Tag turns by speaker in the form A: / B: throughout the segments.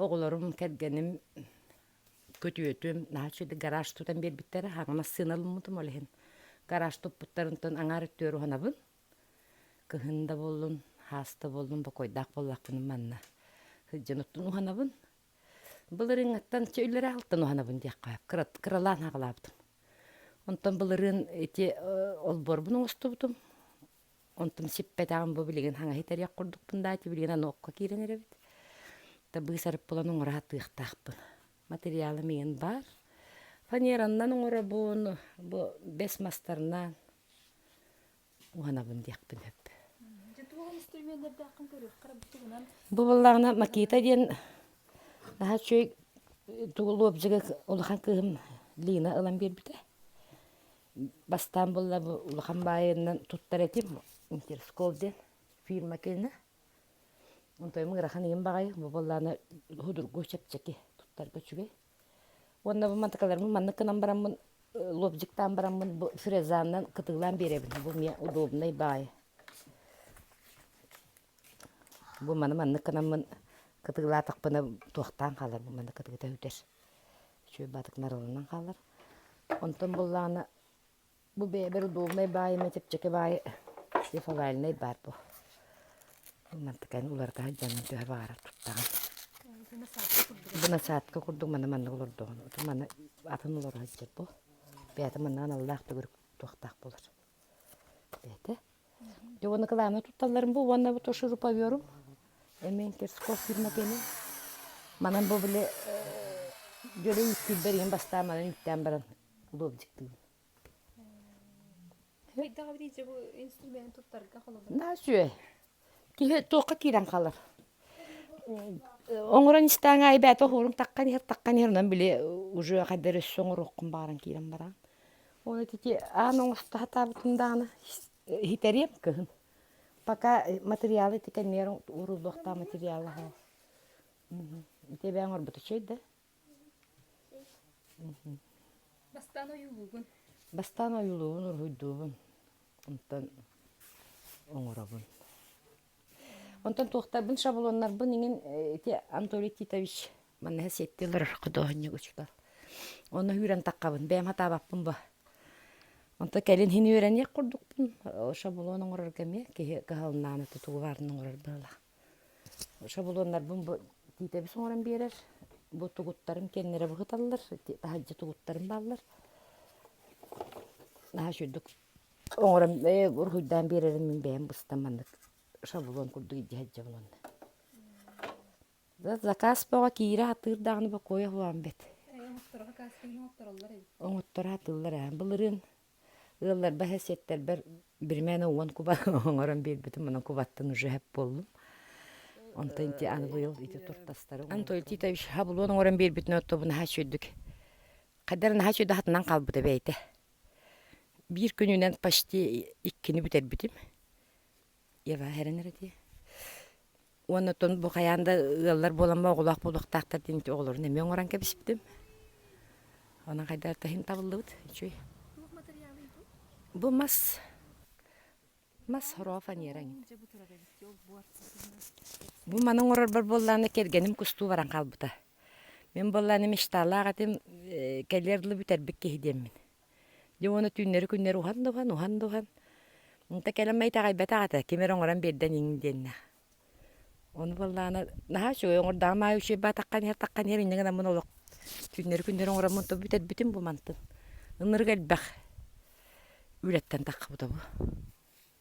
A: Оҕолорум, кэргэним, күтүөтүм наһаа үчүгэй гараж тутан биэрбиттэрэ. Хаҥа массыына ылыммытым ол иһин. Гараж туппуттарынтан аҥаар өттүгэр уһанабын. Кыһын да буоллун, хаас да буоллун, бокуойдаах буоллахпына манна сылдьан оттон уһанабын. Былырыыҥҥыттан чэ үллэрэ алтан уһанабын диэххэ кыралаан аҕалаабытым. Онтон былырыын ити олбуорбун оҥостубутум. Онтум сиппэтэҕим бу билигин хаҥаһы тэриэх курдукпун да ити билигин аны окко киирэн эрэбит. Да быыс арыт булан оҥоро сатыахтаахпын. Материалым иҥин баар. Фанераннан оҥоробун, бу бэс мастарынан уһанабын диэхпин сөп.
B: Дьэ туох инструменнэрдээххин көрүөххэ эрэ бу тугунан
A: Бу буоллаҕына Макита диэн наһаа үчүгэй тугу лобзига улахан кыыһым Лина ылан биэрбитэ. Бастаан буолла бу улахан баайынан туттар этим Интерскол диэн фирма киэнэ. Онтон ыарахан иһин баҕайы бу буоллаҕына судургу чэпчэки туттарга үчүгэй. Уонна бу мантыкаларбын маннык гынан бараммын лобзиктаан бараммын бу фрезанан кытыылаан биэрэбин. Бу эмиэ удобнай баайы. Бу маны маннык гынаммын кытыылаатахпына туохтаан хаалар бу маннык кытыыта үтэр. Үчүгэй баатык нарыланан хаалар. Онтон буоллаҕына Бу бэйэбэр удобнай баайыма чэпчэки баайы шлифовальнай баар бу. Мантыканы уларыта сылдьаҥҥын төһө баҕарар туттаҕын. Бу насадка курдук маны маннык олордоҕун. Оту маны атын олоро сылдьар бу. Бэйэтэ манна аналлаах төгүрүк туохтаах буолар. Бэйэтэ. Дьэ уонна кылаана тутталларым бу уонна бу шуруповерум. Эмиэ Терсков фирма киэнэ. Манан бу били дьөрү үүттүүрбэр иһин бастаан манан үүттээн баран лобзиктыыбын.
B: Хайдах эбитий дьэ бу инструмены туттарга холобура?
A: Наһаа үчүгэй. Киһи туохха киирэн хаалар. Оҥорон истэҕиҥ аайы бэйэтэ оһуорум таххан иһэр, таххан иһэр, онон били уже хайдах эрэ өссө оҥоруоххун баҕаран киирэн бараҕын. Ол ити аан оҥосто сатаабытым даҕаны иһитэриэм кыһын. Пока материалы ити кэннигэр ууруллуохтаах материал аһа. Ити эбээ оҥорбута үчүгэй да?
B: Бастаан ойуулуугун.
A: Бастаан ойуулуубун, уруһуйдуубун. Онтон оҥоробун. Онтон туохтарбын, шаблоннарбын иҥин ити Анатолий Титович манна сиэттии олорор худуоһунньук учуутал. Онно үүрэн таххабын, бэйэм хатаабаппын бу. Онтон кэлин иһин үөрэниэх курдукпун. Шаблон оҥорорго эмиэ киһи кыһалыннаҕына тугу баарын оҥорор быһыылаах. Шаблоннарбын бу Тиитэбис оҥорон биэрэр. Бу тугуттарым киэннэрэ быһыталлар, таһырдьа тугуттарым бааллар. Наһаа үчүгдүк оҥорон ээ уруһуйдаан биэрэрин мин бэйэм быстан маннык шаблон курдук илдьэ сылдьабын уонна. Заказ бөҕө киирэ сатыыр даҕаны бокуойа суоҕум бэт.
B: Оҥотторо кастинг оҥоттороллор эбит.
A: Оҥотторо сатыыллар ээ. Былырыын Ыалларбар сэттэрбэр биримээнэ уон куба оҥорон биэрбитим, онон кубаттан уже сөп буоллум. Онтон ити аны быйыл ити туртастары Анатолий Титович хабылуон оҥорон биэрбитин оттубу наһаа үчүгдүк хайдах наһаа үчүгдүк хатанан хаалбыта бэйэтэ. Биир күнүнэн почти иккини бүтэрбитим. Ева эрэн эрэ дии. Уонна оттон бу хайаан да ыаллар буоламмын оҕолоох буолуохтаахтар диэн ити оҕолорун эмиэ оҥорон кэбиспитим. Онон хайдах да иһин табыллыбыт, үчүгэй.
B: Туох матырыйаалый бу?
A: Бу мас. Мас хороо фанера эҥин.
B: Дьэ бу турар эбит ол буор
A: Бу маны оҥорорбор буоллаҕына кэргэним кустуу баран хаалбыта. Мин буоллаҕына мечталаах этим, кэлиэр дылы бүтэрбит киһи диэммин. Дьэ уонна түүннэри-күннэри уһан да уһан, уһан да уһан. Онто кэлэн итэҕэйбэтэх этэ, ким эрэ оҥорон биэрдэ иҥин диэннээх. Ону буоллаҕына наһаа үчүгэй оҥордоҕум аайы үчүгэй баатахха иһэр таххан иһэр инньэ гынаммын олох түүннэри-күннэри оҥороммун то бүтэрбитим бу мантан. Ынырык элбэх үлэттэн таххыбыта бу.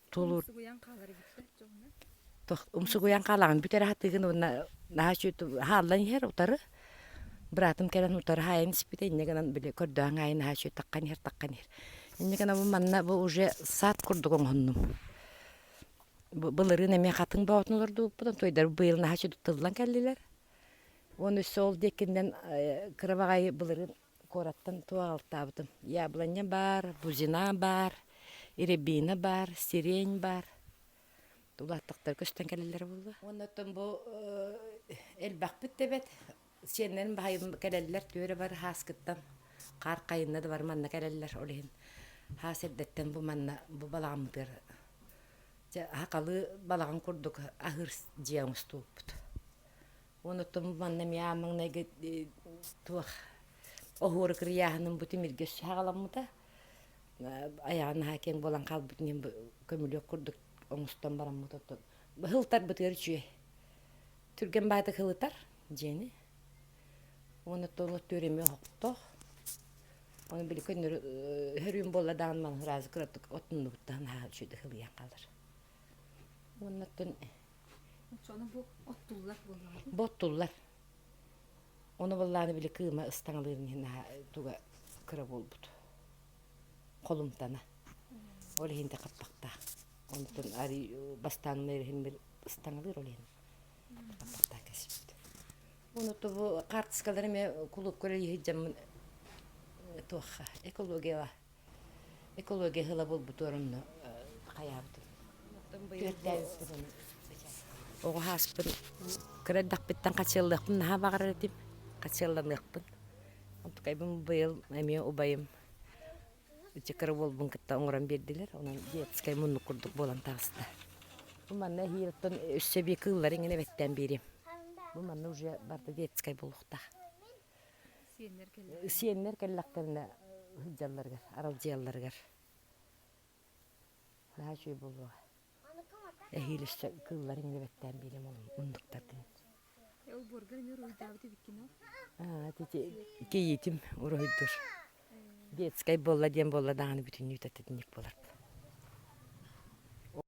A: Тулуур
B: Умсугуйан хаалар эбиттэр дьоҥҥо.
A: Умсугуйан хаалаҕын бүтэрэ сатыыгын уонна наһаа үчүгэй хааллан иһэр утары. Быраатым кэлэн утары хаайан испитэ инньэ гынан били көрдөөн аайы наһаа үчүгэй таххан иһэр таххан иһэр. Инньэ гынан бу манна бу уже сад курдук оҥоһуннум. Былырыын эмиэ хатыҥ боотун олордубуппут, онтуойдар быйыл наһаа үчүгэй тыллан кэллилэр. Уонна өссө ол диэкинэн кыра баҕайы былырыын куораттан туох аҕалтаабытым. Яблоня баар, бузина баар, рябина баар, сирень баар. Улааттахтар көстөн кэлэллэрэ буолуо. Уонна оттон бу элбэхпит да эбэт. Сиэннэрим баһайым кэлэллэр түөрэ бар хааскыттан хаар хайынна да бар манна кэлэллэр. Ол иһин хаас эрдэттэн бу манна бу балаҕаммытыгар дьэ хахалы балаҕан курдук аһыыр дьиэ оҥостубуппут. Онуттан манна эмиэ аан маҥнайгы туох оһуору кырыйааһыным бу тимиргэ өссө саҕаламмыта. Айаҕын наһаа киэҥ буолан хаалбыт иһин көмүлүөк курдук оҥостон бараммыт оттон һылтарбытыгар үчүгэй. Түргэн баайдык һылытар дьиэни. Уонна оттон эмиэ оһохтоох. Ону били көннөрү хөрүүн буолла даҕаны маны сразу кыратык отуннубуттан наһаа үчүгэйдик һылыйан хаалар. Уонна оттон
B: Оччоҕуна бу оттуллар буоллаҕа
A: Бу оттуллар. Ону буоллаҕына били кыыма ыстаҥалыырын иһин наһаа туга кыра буолбут. Холумтана. Ол иһин да хаппахтаах. Онтон арый бастаан иһин ыстаҥалыыр ол иһин хаппахтаах кэспит. Ону бу хаартыскалары эмиэ кулуупка үлэлии сылдьаммын туохха экологияҕа экология сыла буолбутугар онно хайаабытым. Түөртээбиппин Оҕо сааспын кыра эрдэхпиттэн хачыаллыахпын наһаа баҕарар этим. Хачыалланыахпын. Онтукайбын быйыл эмиэ убайым ити кыра уолбун кытта оҥорон биэрдилэр. Онон детскай муннук курдук буолан таҕыста. Бу манна эһиил оттон өссө эбии кыыллары иҥин эбэттээн биэриэм. Бу манна уже барыта детскай буолуохтаах.
B: Сиэннэр кэллэхтэринэ.
A: Сиэннэр кэллэхтэринэ сылдьалларыгар, аралдьыйалларыгар. Наһаа үчүгэй буолуоҕа. Эһиил өссө кыыллары иҥин эбэттээн биэриэм ол муннуктардын.
B: Олбуоргар эмиэ уруһуйдаабыт эбиккин ол.
A: Аа, ити кийиитим уруһуйдуур. Детскай буолла диэн буолла даҕаны бүтүннүү татытынньык буолар.